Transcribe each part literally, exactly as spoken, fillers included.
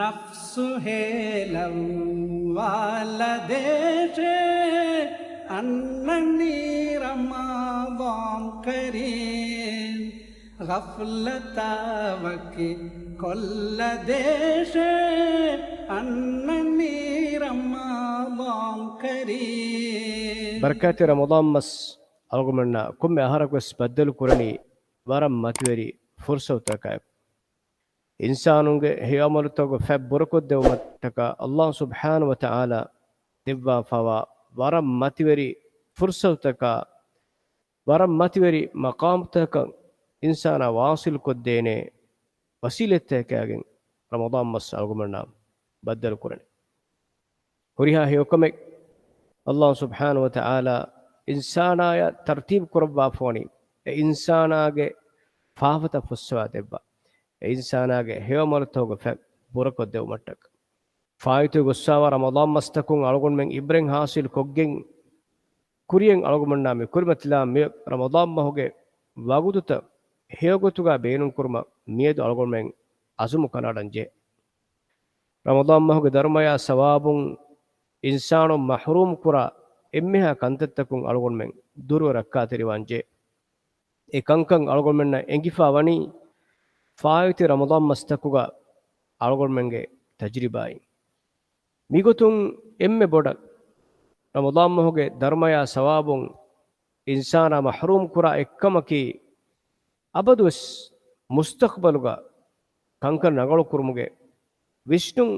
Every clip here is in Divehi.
ނަފްސު ހޭލައްވާލަދޭށޭ، އަންނަނީ ރަމަޟާން ކަރީމް. ޣަފްލަތާ ވަކި ކޮށްލަދޭށޭ، އަންނަނީ ރަމަޟާން ކަރީމް. ބަރަކާތް ރަމަޟާން މަސް އަޅުގަނޑުމެންނަށް ކޮންމެ އަހަރަކުވެސް ބައްދަލު ކުރަނީ ވަރަށް މަތިވެރި ފުރުސަތުތަކާއެކު. އިންސާނުންގެ ހެޔޮއަމަލުތަކުގެ ފަތް ބުރަކޮށްދެވުމަށްޓަކާ ﷲ ސުބްޙާނަހޫ ވަތަޢާލާ ދެއްވާފައިވާ ވަރަށް މަތިވެރި ފުރުސަތުތަކާ، ވަރަށް މަތިވެރި މަޤާމުތަކަށް އިންސާނާ ވާޞިލުކޮށްދޭނެ ވަސީލަތްތަކާގެން ރަމަޟާން މަސް އަޅުގަނޑުމެންނާ ބައްދަލު ކުރަނީ. ހުރިހާ ހެޔޮކަމެއް ﷲ ސުބްޙާނަހޫ ވަތަޢާލާ އިންސާނާޔަށް ތަރުތީބު ކުރައްވާފަވަނީ، އެ އިންސާނާގެ ފާފަތައް ފުއްސަވާ ދެއްވާ، އެ އިންސާނާގެ ހެޔޮއަމަލުތަކުގެ ފަތް ބުރަކޮށްދެވުމަށްޓަކާ. ފާއިތުވެ ގޮއްސާވާ ރަމަޟާން މަސްތަކުން އަޅުގަނޑުމެން އިބްރަތް ހާސިލް ކޮށްގެން، ކުރިޔަށް އަޅުގަނޑުމެންނާ މި ކުރިމަތިލާ މި ރަމަޟާން މަހުގެ ވަގުތުތައް ހެޔޮގޮތުގަ ބޭނުންކުރުމަށް މިއަދު އަޅުގަނޑުމެން އަޒުމު ކަނޑައަޅަން ޖެހޭ. ރަމަޟާން މަހުގެ ދަރުމަޔާ ސަވާބުން އިންސާނުން މަޙްރޫމް ކުރާ އެންމެހާ ކަންތައްތަކުން އަޅުގަނޑުމެން ދުރުވެ ރައްކާތެރިވާން ޖެހޭ. އެ ކަންކަން އަޅުގަނޑުމެންނަށް އެނގިފަ ވަނީ ފާއިތުވި ރަމަޟާން މަސްތަކުގަ އަޅުގަނޑުމެންގެ ތަޖުރިބާއިން. މިގޮތުން އެންމެ ބޮޑަށް ރަމަޟާން މަހުގެ ދަރުމަޔާ ސަވާބުން އިންސާނާ މަޙްރޫމް ކުރާ އެއްކަމަކީ، އަބަދުވެސް މުސްތަޤްބަލުގަ ކަންކަން ރަނގަޅު ކުރުމުގެ ވިސްނުން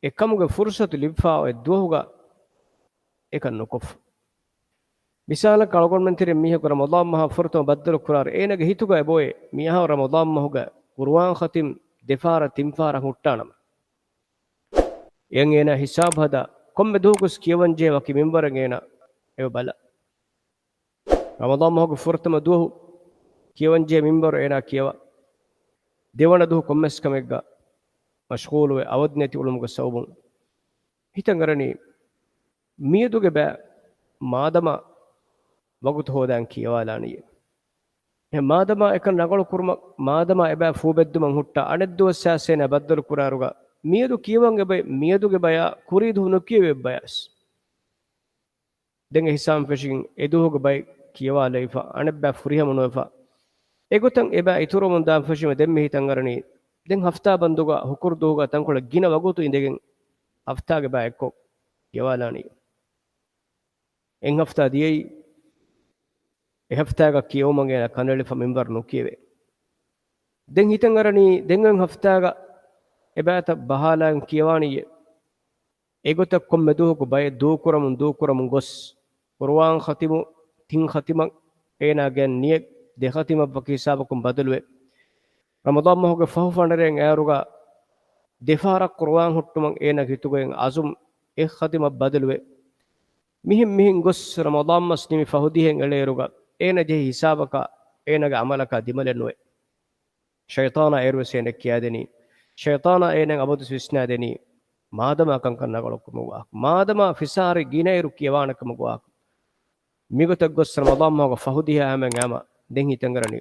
އެކަމުގެ ފުރުޞަތު ލިބިފަ އޮތް ދުވަހުގަ އެކަން ނުކޮށްފަ. މިސާލަކަށް، އަޅުގަނޑުމެން ތެރެއިން މީހަކު ރަމަޟާން މަހާ ފުރަތަމަ ބައްދަލު ކުރާއިރު، އޭނާގެ ހިތުގަ އެބައޮތް މިއަހަރު ރަމަޟާން މަހުގަ ޤުރުއާން ޚަތިމް ދެފަހަރަށް ތިންފަހަރަށް ހުއްޓާނަމަ. އެއަށް އޭނާ ހިސާބު ހަދާ، ކޮންމެ ދުވަހަކުވެސް ކިޔަވަންޖެހޭ ވަކި މިންވަރެއް އޭނާ އެބަ ބަލާ. ރަމަޟާން މަހުގެ ފުރަތަމަ ދުވަހު ކިޔަވަންޖެހޭ މިންވަރު އޭނާ ކިޔަވާ. ދެވަނަ ދުވަހު ކޮންމެސް ކަމެއްގަ މަޝްޣޫލުވެ އަވަދި ނެތި އުޅުމުގެ ސަބަބުން ހިތަށް އަރަނީ މިއަދުގެ ބައި މާދަމާ ވަގުތު ހޯދާން ކިޔަވާލާނީ. އެ މާދަމާ އެކަން ރަނގަޅު ކުރުމަށް، މާދަމާ އެބައި ފޫބެއްދުމަށް ހުއްޓާ އަނެއް ދުވަސް އައިސް އޭނާ ބައްދަލު ކުރާއިރުގަ މިއަދު ކިޔަވަން އެބައި، މިއަދުގެ ބަޔާ ކުރީ ދުވަހު ނުކިޔެވި އެއްބަޔަސް. ދެން އެ ހިސާބުން ފެށިގެން އެ ދުވަހުގެ ބައި ކިޔަވާލައިފަ، އަނެއްބައި ފުރިހަމަ ނުވެފަ. އެގޮތަށް އެބައި އިތުރުވަމުން ދާން ފެށީމަ ދެން މި ހިތަށް އަރަނީ، ދެން ހަފްތާ ބަންދުގަ ހުކުރު ދުވަހުގަ ތަންކޮޅެއް ގިނަ ވަގުތު އިނދެގެން ހަފްތާގެ ބައި އެއްކޮށް ކިޔަވާލާނީ. އެއް ހަފްތާ ދިޔައީ، އެ ހަފްތާގަ ކިޔެވުމަށް އޭނާ ކަނޑައެޅިފަ މިންވަރު ނުކިޔެވޭ. ދެން ހިތަށް އަރަނީ، ދެން އޮތް ހަފްތާގަ އެބައިތައް ބަހާލަން ކިޔަވާނީއޭ. އެގޮތަށް ކޮންމެ ދުވަހަކު ބައެއް ދޫކުރަމުން ދޫކުރަމުން ގޮސް، ޤުރުއާން ޚަތިމު ތިން ޚަތިމަށް އޭނާ ގެން ނިޔަތް ދެ ޚަތިމަށް ވަކި ހިސާބަކުން ބަދަލުވެ، ރަމަޟާން މަހުގެ ފަހު ފަނޑިރައިން އައިއިރުގަ ދެފަހަރަށް ޤުރުއާން ހުއްޓުމަށް އޭނާގެ ހިތުގައި އަޒުމް އެއް ޚަތިމަށް ބަދަލުވެ، މިހެން މިހެން ގޮސް ރަމަޟާން މަސް ނިމި ފަހު ދިހައިން އެޅޭއިރުގަ އޭނާ ޖެހި ހިސާބަކާ އޭނާގެ ޢަމަލަކާ ދިމަލެއް ނުވޭ. ޝައިޠާނާ އޭރުވެސް އޭނަ ކިޔާދެނީ. ޝައިޠާނާ އޭނަ އަބަދު ވިސްނާދެނީ، މާދަމާ ކަންކަން ރަނގަޅުކަމުގެ ވާހަކަ، މާދަމާ ފިސާރި ގިނައިރު ކިޔަވާނެކަމުގެ ވާހަކަ. މިގޮތަށް ގޮސް ރަމަޟާން މަހުގެ ފަހު ދިހަ ހަމަ ދެން ހިތަށް އަރަނީ.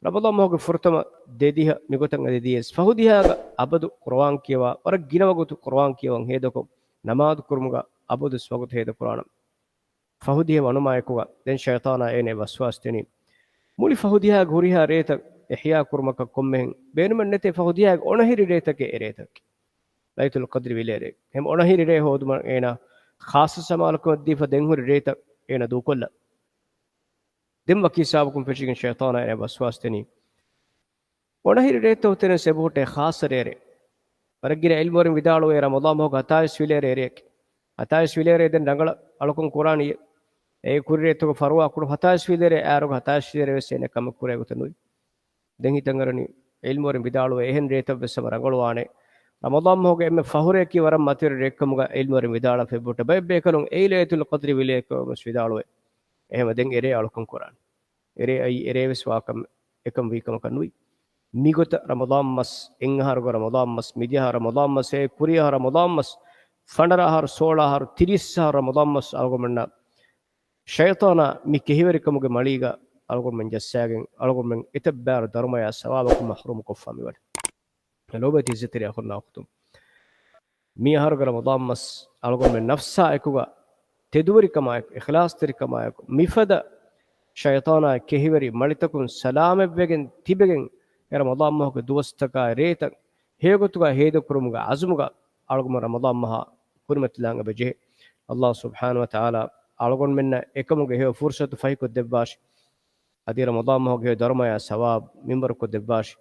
ރަމަޟާން މަހުގެ ފުރަތަމަ ދެ ދިހަ މިގޮތަށް އަދި ދިޔަސް ފަހު ދިހައިގަ އަބަދު ޤުރުއާން ކިޔަވާ، ވަރަށް ގިނަ ވަގުތު ޤުރުއާން ކިޔަވަން ހޭދަކޮށް، ނަމާދު ކުރުމުގަ އަބަދުވެސް ވަގުތު ހޭދަ ކުރާނަމަ. ފަހު ދިހަ ވަނުމާއެކުގަ ދެން ޝައިޠާނާ އޭނަ ވަސްވާސް ދިނީ. މުޅި ފަހު ދިހައިގެ ހުރިހާ ރޭތައް އިޙްޔާ ކުރުމަކަށް ކޮންމެހެން ބޭނުމެއް ނެތޭ. ފަހު ދިހައިގެ އޮނަހިރި ރޭތަކެއް އެ ރޭތަކެއް. ލައިލަތުލް ޤަދްރި ވިލޭރޭ. އެހެން އޮނަހިރި ރޭ ހޯދުމަށް އޭނަ ޚާއްޞަ ސަމާލުކަމެއް ދީފަ ދެން ހުރި ރޭތައް އޭނަ ދޫކޮށްލަ. ދެން ވަކި ހިސާބަކުން ފެށިގެން ޝައިޠާނާ އޭނަ ވަސްވާސް ދިނީ. އޮނަހިރި ރޭތައް އޮތެނެސް އެބަހުއްޓޭ ޚާއްޞަ ރޭރެއް. ވަރަށް ގިނަ ޢިލްމުވެރިން ވިދާޅުވޭ ރަމަޟާން މަހުގެ ހަތާވީސް ވިލޭރޭ ރެއެކޭ. ހަތާވީސް ވިލޭރޭ ދެން ރަނގަޅަށް އަޅުކަން ކުރާނީ. އެ ކުރި ރޭތަކުގެ ފަރުވާ ކުޑަ ހަތާވީސް ވިލޭރޭ އާރުގަ ހަތާވީސް ވިލޭރޭ ވެސް އޭނަ ކަމެއް ކުރޭ ގޮތެއް ނުވި. ދެން ހިތަށް އަރަނީ ޢިލްމުވެރިން ވިދާޅުވޭ އެހެން ރޭތައް ވެސް ހަމަ ރަނގަޅުވާނެ. ރަމަޟާން މަހުގެ އެންމެ ފަހު ރެއަކީ ވަރަށް މަތިވެރި ރެއެއްކަމުގަ ޢިލްމުވެރިން ވިދާޅާފަ އެބަހުއްޓޭ. ބައެއް ބޭކަލުން އެއީ ލައިލަތުލް ޤަދްރި ވިލޭރޭ ކަމަށް ވެސް ވިދާޅުވޭ. އެހެންވެ ދެން އެރޭ އަޅުކަން ކުރާނެ. އެރޭ އައީ އެރޭ ވެސް ވާކަމެއް އެކަން ވީ ކަމަކަށް ނުވި. މިގޮތަށް ރަމަޟާން މަސް، އެއް އަހަރުގެ ރަމަޟާން މަސް، މިދިޔަ އަހަރު ރަމަޟާން މަސް، އެ ކުރި އަހަރު ރަމަޟާން މަސް، ފަނަރަ އަހަރު، ސޯޅަ އަހަރު، ތިރީސް އަހަރު ރަމަޟާން މަސް އަޅުގަނޑުމެންނަށް ޝައިޠާނާ މި ކެހިވެރިކަމުގެ މަޅީގަ އަޅުގަނޑުމެން ޖައްސާގެން، އަޅުގަނޑުމެން އެތައް ބާރު ދަރުމަޔާ ސަވާބަކުން މަޙްރޫމު ކޮށްފަ މިވަނީ. ލޯބިވެތި އިއްޒަތްތެރި އަޚުންނާ އުޚްތުން، މި އަހަރުގެ ރަމަޟާން މަސް އަޅުގަނޑުމެން ނަފްސާ އެކުގަ ތެދުވެރިކަމާއެކު، އިޚްލާޞްތެރިކަމާއެކު، މިފަދަ ޝައިޠާނާ ކެހިވެރި މަޅިތަކުން ސަލާމަތްވެގެން ތިބެގެން، އެ ރަމަޟާން މަހުގެ ދުވަސްތަކާ ރޭތައް ހެޔޮގޮތުގަ ހޭދަކުރުމުގެ އަޒުމުގަ އަޅުގަނޑު ރަމަޟާން މަހާ ކުރިމަތިލާން އެބަ ޖެހޭ. ﷲ ސުބްޙާނަހޫ ވަތަޢާލާ އަޅުގަނޑުމެންނަށް އެކަމުގެ ހެޔޮ ފުރުޞަތު ފަހިކޮށްދެއްވާށި. އަދި ރަމަޟާން މަހުގެ ހެޔޮ ދަރުމަޔާ ސަވާބު މިންވަރުކޮށްދެއްވާށި.